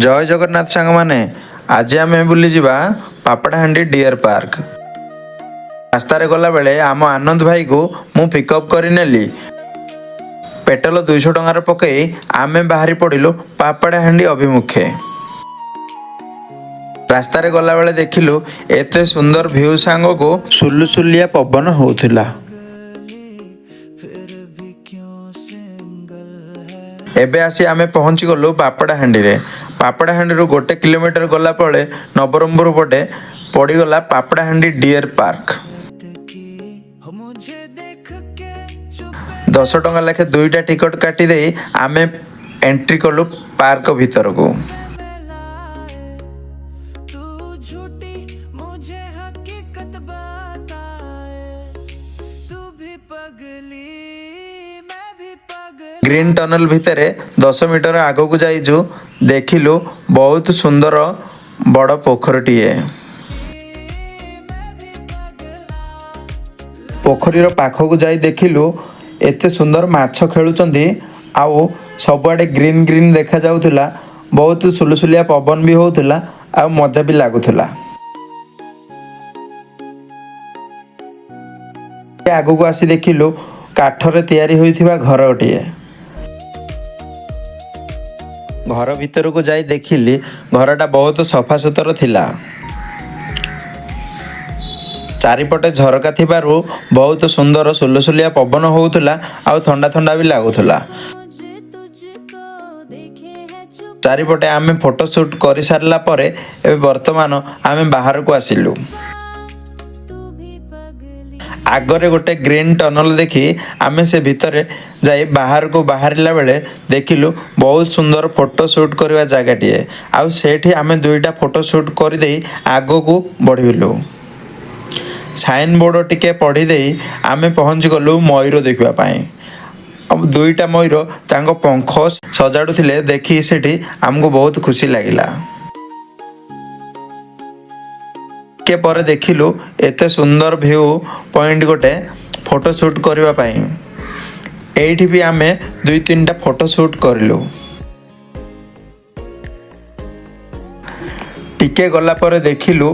ଜୟ ଜଗନ୍ନାଥ ସାଙ୍ଗମାନେ, ଆଜି ଆମେ ବୁଲିଯିବା ପାପଡ଼ାହାଣ୍ଡି ଡିଅର୍ ପାର୍କ। ରାସ୍ତାରେ ଗଲାବେଳେ ଆମ ଆନନ୍ଦ ଭାଇକୁ ମୁଁ ପିକଅପ୍ କରିନେଲି। ପେଟ୍ରୋଲ 200 ଟଙ୍କାର ପକାଇ ଆମେ ବାହାରି ପଡ଼ିଲୁ ପାପଡ଼ାହାଣ୍ଡି ଅଭିମୁଖେ। ରାସ୍ତାରେ ଗଲାବେଳେ ଦେଖିଲୁ ଏତେ ସୁନ୍ଦର ଭ୍ୟୁ ସାଙ୍ଗକୁ ସୁଲୁସୁଲିଆ ପବନ ହେଉଥିଲା। फिर भी क्यों सिंगल है? ଏବେ ଆସି ଆମେ ପହଞ୍ଚିଗଲୁ ପାପଡ଼ାହାଣ୍ଡିରେ। ପାପଡ଼ାହାଣ୍ଡିରୁ 1 କିଲୋମିଟର ଗଲା ପରେ ନବରଙ୍ଗପୁର ପଟେ ପଡ଼ିଗଲା ପାପଡ଼ାହାଣ୍ଡି ଡିଅର୍ ପାର୍କ। की हो मुझे देख के चुप 10 ଟଙ୍କା ଲେଖେ ଦୁଇଟା ଟିକଟ କାଟିଦେଇ ଆମେ ଏଣ୍ଟ୍ରି କଲୁ ପାର୍କ ଭିତରକୁ। मिलाए तू झूठी, मुझे हकीकत बताए। तू भी पगली, मैं भी पगली। ଗ୍ରୀନ୍ ଟନେଲ ଭିତରେ 10 ମିଟର ଆଗକୁ ଯାଇଛୁ, ଦେଖିଲୁ ବହୁତ ସୁନ୍ଦର ବଡ଼ ପୋଖରୀଟିଏ। मैं भी पगला। ପୋଖରୀର ପାଖକୁ ଯାଇ ଦେଖିଲୁ ଏତେ ସୁନ୍ଦର ମାଛ ଖେଳୁଛନ୍ତି ଆଉ ସବୁଆଡ଼େ ଗ୍ରୀନ୍ ଗ୍ରୀନ୍ ଦେଖାଯାଉଥିଲା। ବହୁତ ସୁଲୁସୁଲିଆ ପବନ ବି ହେଉଥିଲା ଆଉ ମଜା ବି ଲାଗୁଥିଲା। ଆଗକୁ ଆସି ଦେଖିଲୁ କାଠରେ ତିଆରି ହୋଇଥିବା ଘରଟିଏ। ଘର ଭିତରକୁ ଯାଇ ଦେଖିଲି ଘରଟା ବହୁତ ସଫାସୁତର ଥିଲା। ଚାରିପଟେ ଝରକା ଥିବାରୁ ବହୁତ ସୁନ୍ଦର ସୁଲୁସୁଲିଆ ପବନ ହେଉଥିଲା ଆଉ ଥଣ୍ଡା ଥଣ୍ଡା ବି ଲାଗୁଥିଲା। मुझे तुझको देखे है चुप ଚାରିପଟେ ଆମେ ଫଟୋ ସୁଟ୍ କରିସାରିଲା ପରେ ଏବେ ବର୍ତ୍ତମାନ ଆମେ ବାହାରକୁ ଆସିଲୁ। तू भी पगली। ଆଗରେ ଗୋଟେ ଗ୍ରୀନ୍ ଟନଲ ଦେଖି ଆମେ ସେ ଭିତରେ ଯାଇ ବାହାରକୁ ବାହାରିଲା ବେଳେ ଦେଖିଲୁ ବହୁତ ସୁନ୍ଦର ଫଟୋ ସୁଟ୍ କରିବା ଜାଗାଟିଏ। ଆଉ ସେଇଠି ଆମେ ଦୁଇଟା ଫଟୋ ସୁଟ୍ କରିଦେଇ ଆଗକୁ ବଢ଼ିଲୁ। ସାଇନ୍ ବୋର୍ଡ଼ ଟିକେ ପଢ଼ିଦେଇ ଆମେ ପହଞ୍ଚିଗଲୁ ମୟୂର ଦେଖିବା ପାଇଁ। ଆଉ ଦୁଇଟା ମୟୂର ତାଙ୍କ ପଙ୍ଖ ସଜାଡ଼ୁଥିଲେ, ଦେଖି ସେଠି ଆମକୁ ବହୁତ ଖୁସି ଲାଗିଲା। ଟିକେ ପରେ ଦେଖିଲୁ ଏତେ ସୁନ୍ଦର ଭ୍ୟୁ ପଏଣ୍ଟ ଗୋଟେ ଫଟୋ ସୁଟ୍ କରିବା ପାଇଁ। ଏଇଠି ବି ଆମେ ଦୁଇ ତିନିଟା ଫଟୋ ସୁଟ୍ କରିଲୁ। ଟିକେ ଗଲା ପରେ ଦେଖିଲୁ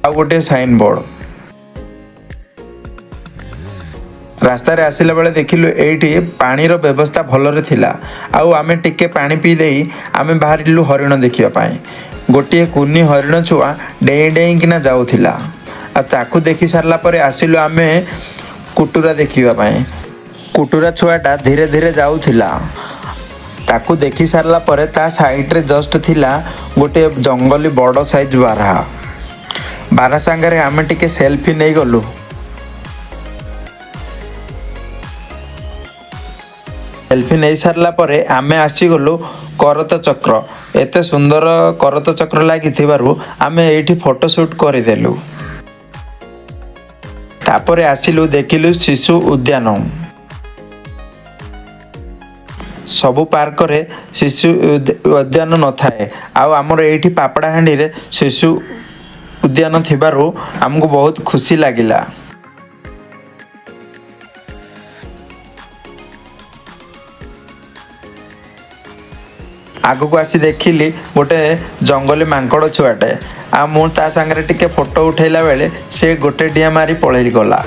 ଆଉ ଗୋଟେ ସାଇନ୍ ବୋର୍ଡ଼। ରାସ୍ତାରେ ଆସିଲା ବେଳେ ଦେଖିଲୁ ଏଇଠି ପାଣିର ବ୍ୟବସ୍ଥା ଭଲରେ ଥିଲା। ଆଉ ଆମେ ଟିକେ ପାଣି ପିଇ ଦେଇ ଆମେ ବାହାରିଲୁ ହରିଣ ଦେଖିବା ପାଇଁ। ଗୋଟିଏ କୁନି ହରିଣ ଛୁଆ ଡେଇଁ ଡେଇଁକିନା ଯାଉଥିଲା। ଆଉ ତାକୁ ଦେଖି ସାରିଲା ପରେ ଆସିଲୁ ଆମେ କୁଟୁରା ଦେଖିବା ପାଇଁ। କୁଟୁରା ଛୁଆଟା ଧୀରେ ଧୀରେ ଯାଉଥିଲା। ତାକୁ ଦେଖି ସାରିଲା ପରେ ତା ସାଇଡ଼ରେ ଜଷ୍ଟ ଥିଲା ଗୋଟିଏ ଜଙ୍ଗଲୀ ବଡ଼ ସାଇଜ୍ ବାରହା। ବାରହା ସାଙ୍ଗରେ ଆମେ ଟିକେ ସେଲ୍ଫି ନେଇଗଲୁ। ସେଲ୍ଫି ନେଇ ସାରିଲା ପରେ ଆମେ ଆସିଗଲୁ କରତ ଚକ୍ର। ଏତେ ସୁନ୍ଦର କରତ ଚକ୍ର ଲାଗିଥିବାରୁ ଆମେ ଏଇଠି ଫଟୋ ସୁଟ୍ କରିଦେଲୁ। ତାପରେ ଆସିଲୁ, ଦେଖିଲୁ ଶିଶୁ ଉଦ୍ୟାନ। ସବୁ ପାର୍କରେ ଶିଶୁ ଉଦ୍ୟାନ ନଥାଏ। ଆଉ ଆମର ଏଇଠି ପାପଡ଼ାହାଣ୍ଡିରେ ଶିଶୁ ଉଦ୍ୟାନ ଥିବାରୁ ଆମକୁ ବହୁତ ଖୁସି ଲାଗିଲା। ଆଗକୁ ଆସି ଦେଖିଲି ଗୋଟେ ଜଙ୍ଗଲୀ ମାଙ୍କଡ଼ ଛୁଆଟେ। ଆଉ ମୁଁ ତା ସାଙ୍ଗରେ ଟିକେ ଫଟୋ ଉଠେଇଲା ବେଳେ ସେ ଗୋଟେ ଡିଆଁ ମାରି ପଳେଇ ଗଲା।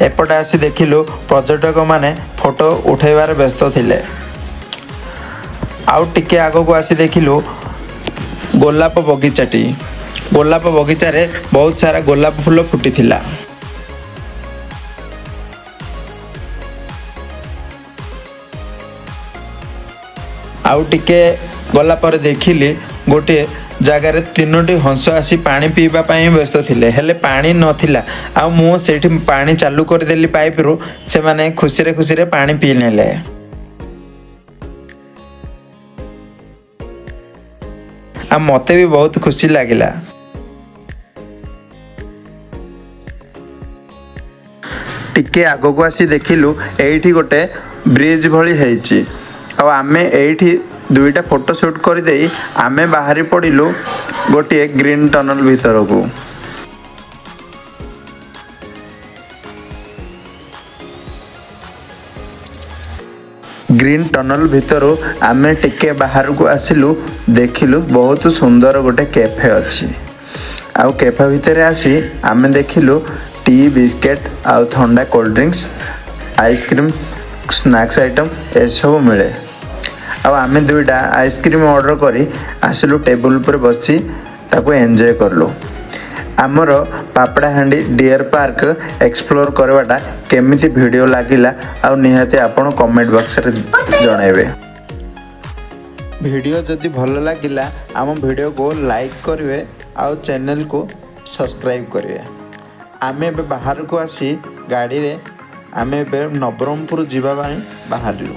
ଏପଟେ ଆସି ଦେଖିଲୁ ପର୍ଯ୍ୟଟକମାନେ ଫଟୋ ଉଠେଇବାରେ ବ୍ୟସ୍ତ ଥିଲେ। ଆଉ ଟିକେ ଆଗକୁ ଆସି ଦେଖିଲୁ ଗୋଲାପ ବଗିଚାଟି। ଗୋଲାପ ବଗିଚାରେ ବହୁତ ସାରା ଗୋଲାପ ଫୁଲ ଫୁଟିଥିଲା। ଆଉ ଟିକେ ଗଲା ପରେ ଦେଖିଲି ଗୋଟିଏ ଜାଗାରେ ତିନୋଟି ହଂସ ଆସି ପାଣି ପିଇବା ପାଇଁ ବ୍ୟସ୍ତ ଥିଲେ, ହେଲେ ପାଣି ନଥିଲା। ଆଉ ମୁଁ ସେଇଠି ପାଣି ଚାଲୁ କରିଦେଲି ପାଇପରୁ, ସେମାନେ ଖୁସିରେ ଖୁସିରେ ପାଣି ପିଇ ନେଲେ। ଆଉ ମୋତେ ବି ବହୁତ ଖୁସି ଲାଗିଲା। ଟିକେ ଆଗକୁ ଆସି ଦେଖିଲୁ ଏଇଠି ଗୋଟେ ବ୍ରିଜ୍ ଭଳି ହେଇଛି। ଆଉ ଆମେ ଏଇଠି ଦୁଇଟା ଫଟୋ ସୁଟ୍ କରିଦେଇ ଆମେ ବାହାରି ପଡ଼ିଲୁ ଗୋଟିଏ ଗ୍ରୀନ୍ ଟନଲ ଭିତରକୁ। ଗ୍ରୀନ୍ ଟନଲ୍ ଭିତରୁ ଆମେ ଟିକେ ବାହାରକୁ ଆସିଲୁ। ଦେଖିଲୁ, ବହୁତ ସୁନ୍ଦର ଗୋଟେ କ୍ୟାଫେ ଅଛି। ଆଉ କ୍ୟାଫେ ଭିତରେ ଆସି ଆମେ ଦେଖିଲୁ, ଟି, ବିସ୍କେଟ୍ ଆଉ ଥଣ୍ଡା, cold drinks, ice cream, snacks item ଏସବୁ ମିଳେ। ଆଉ ଆମେ ଦୁଇଟା ଆଇସ୍କ୍ରିମ୍ ଅର୍ଡ଼ର କରି ଆସିଲୁ। ଟେବୁଲ୍ ଉପରେ ବସି ତାକୁ ଏନ୍ଜୟ କଲୁ। ଆମର ପାପଡ଼ାହାଣ୍ଡି ଡିଅର୍ ପାର୍କ ଏକ୍ସପ୍ଲୋର କରିବାଟା କେମିତି ଭିଡ଼ିଓ ଲାଗିଲା, ଆଉ ନିହାତି ଆପଣ କମେଣ୍ଟ ବକ୍ସରେ ଜଣାଇବେ। ଭିଡ଼ିଓ ଯଦି ଭଲ ଲାଗିଲା, ଆମ ଭିଡ଼ିଓକୁ ଲାଇକ୍ କରିବେ ଆଉ ଚ୍ୟାନେଲକୁ ସବସ୍କ୍ରାଇବ୍ କରିବେ। ଆମେ ଏବେ ବାହାରକୁ ଆସି ଗାଡ଼ିରେ ଆମେ ଏବେ ନବରଙ୍ଗପୁର ଯିବା ପାଇଁ ବାହାରିଲୁ।